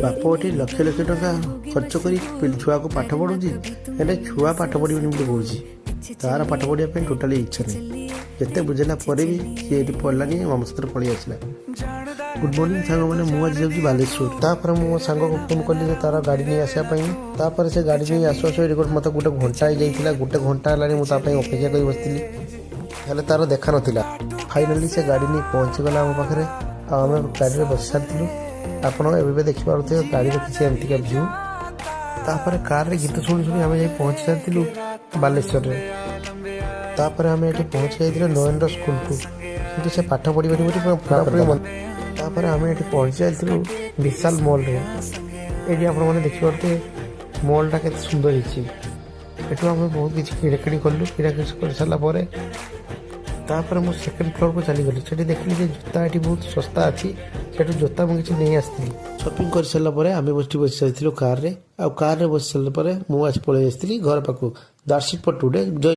ବାପ ଏଠି ଲକ୍ଷ ଲକ୍ଷ ଟଙ୍କା ଖର୍ଚ୍ଚ କରି ଛୁଆକୁ ପାଠ ପଢ଼ଉଛି, ହେଲେ ଛୁଆ ପାଠ ପଢ଼ିବନି ବୋଲି କହୁଛି। ତାର ପାଠ ପଢ଼ିବା ପାଇଁ ଟୋଟାଲି ଇଚ୍ଛା ନାହିଁ। ଯେତେ ବୁଝିଲା ପରେ ବି ସିଏ ଏଠି ପଢ଼ିଲାନି, ଆମ ସାଥିରେ ପଳେଇ ଆସିଲା। ଗୁଡ୍ ମର୍ଣ୍ଣିଂ ସାଙ୍ଗମାନେ, ମୁଁ ଆଜି ଯାଉଛି ବାଲେଶ୍ୱର। ତାପରେ ମୁଁ ମୋ ସାଙ୍ଗକୁ ଫୋନ୍ କଲି ଯେ ତାର ଗାଡ଼ି ନେଇ ଆସିବା ପାଇଁ। ତାପରେ ସେ ଗାଡ଼ି ନେଇ ଆସୁ ଆସୁ ଏଠି ଗୋଟେ ମୋତେ ଗୋଟେ ଘଣ୍ଟା ହେଇଯାଇଥିଲା। ଗୋଟେ ଘଣ୍ଟା ହେଲାଣି ମୁଁ ତା ପାଇଁ ଅପେକ୍ଷା କରି ବସିଥିଲି, ହେଲେ ତାର ଦେଖା ନଥିଲା। ଫାଇନାଲି ସେ ଗାଡ଼ି ନେଇ ପହଞ୍ଚିଗଲା ଆମ ପାଖରେ ଆଉ ଆମେ ଗାଡ଼ିରେ ବସି ସାରିଥିଲୁ। ଆପଣ ଏବେ ବି ଦେଖିପାରୁଥିବେ ଗାଡ଼ିର କିଛି ଏମିତିକା ଭ୍ୟୁ। ତାପରେ କାରରେ ଗୀତ ଶୁଣି ଶୁଣି ଆମେ ଯାଇ ପହଞ୍ଚି ସାରିଥିଲୁ ବାଲେଶ୍ୱରରେ। ତାପରେ ଆମେ ଏଠି ପହଞ୍ଚି ଯାଇଥିଲୁ ନୟନର ସ୍କୁଲକୁ, କିନ୍ତୁ ସେ ପାଠ ପଢ଼ିବନି ବୋଲି ପୁରାପୁରି ମନ। ତାପରେ ଆମେ ଏଠି ପହଞ୍ଚି ଯାଇଥିଲୁ ବିଶାଲ ମଲ୍ରେ। ଏଠି ଆପଣମାନେ ଦେଖିପାରୁଥିବେ ମଲ୍ଟା କେତେ ସୁନ୍ଦର ହେଇଛି। ଏଠୁ ଆମେ ବହୁତ କିଛି କିଣାକିଣି କଲୁ। କିଣାକିଣି କରିସାରିଲା ପରେ ତାପରେ ମୁଁ ସେକେଣ୍ଡ ଫ୍ଲୋରକୁ ଚାଲିଗଲି। ସେଠି ଦେଖିଲି ଯେ ଜୋତା ଏଠି ବହୁତ ଶସ୍ତା ଅଛି। ସେଠୁ ଜୋତା ମୁଁ କିଛି ନେଇ ଆସିଥିଲି। ସପିଂ କରିସାରିଲା ପରେ ଆମେ ବସି ବସି ସାରିଥିଲୁ କାରରେ। ଆଉ କାରରେ ବସି ସାରିଲା ପରେ ମୁଁ ଆସି ପଳେଇ ଆସିଥିଲି ଘର ପାଖକୁ। That's it for today. Jay.